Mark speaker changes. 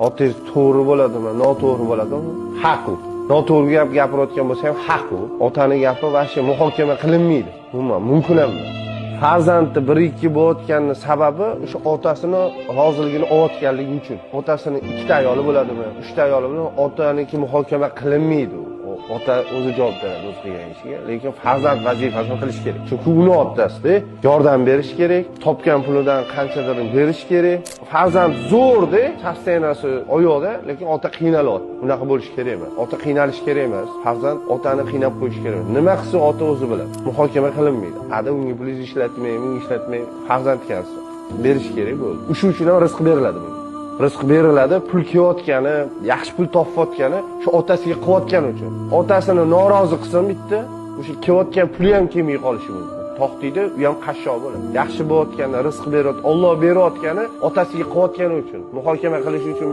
Speaker 1: Otangiz to'g'ri bo'ladimi, noto'g'ri bo'ladimi? Haq u. Noto'g'ri gap gapirayotgan bo'lsa ham haq u. Otani gapi вообще muhokama qilinmaydi. Umuman mumkin ham emas. Farzandni bir ikki bo'layotganini sababi o'sha otasini roziligini olayotganligi uchun. Otasini ikkita ayoli bo'ladimi, uchta ayoli bo'ladimi, otaniki muhokama qilinmaydi u. Ota o'zi javob beradi o'zi qilgan ishiga, lekin farzand vazifasini qilish kerak. Chunki uni otasida yordam berish kerak, topgan pulidan qanchadir berish kerak. Farzand zo'rda, состояние si oyoqda, lekin ota qiynalyapti. Unaqa bo'lishi kerak emas. Ota qiynalishi kerak emas. Farzand otani qiynab qo'yishi kerak emas. Nima qilsa ota o'zi biladi. Muhokama qilinmaydi. Ada unga pulingizni ishlatmang, bunga ishlatmang, farzand ekansiz. Berish kerak bo'ldi. O'sha uchun ham rizq beriladi bunga. Rizq beriladi, pul kelayotgani, yaxshi pul topayotgani shu otasiga qilayotgani uchun. Otasini norozi qilsa bitta, o'sha kelayotgan puli ham kelmay qolishi mumkin. To'xtaydi, u ham qashshoq bo'ladi. Yaxshi bo'layotgani, rizq berayotgan, Alloh berayotgani otasiga qilayotgani uchun, muhokama qilish uchun.